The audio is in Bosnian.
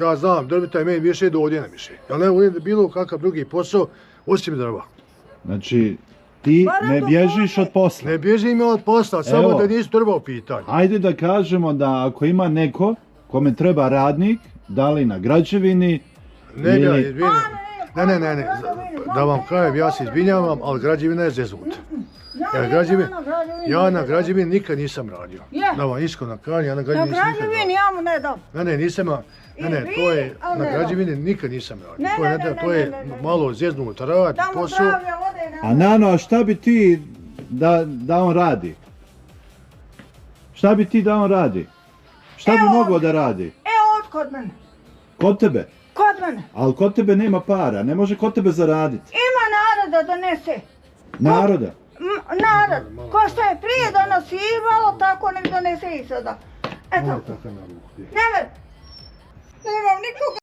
Ja znam, drvita je meni više do ovdje ne više. Ja ne volim bilo kakav drugi posao, osim drva. Znači, ti ne bježiš od posla. Ne bježim ja od posla, samo da nisu drva u pitanju. Ajde da kažemo da ako ima neko kome treba radnik, da li na građevini, Ne, da vam kažem, ja se izvinjavam, ali građevina je zeznuta. Ja na građevini nikad nisam radio. Da vam iskreno kažem, ja na građevini nisam nikad radio. Na građevini ja mu ne dam. To je, na građevini nikad nisam radio. To je malo zeznut rad, posao. A Nano, a šta bi ti da on radi? Šta bi ti da on radi? Šta bi mogao da radi? Evo kod mene. Kod tebe? Kod mene. Ali kod tebe nema para, ne može kod tebe zaraditi. Ima naroda donese. Naroda? Narod. Ko što je prije donosivalo, tako nek donese i sada. Eto. Nemam nikoga.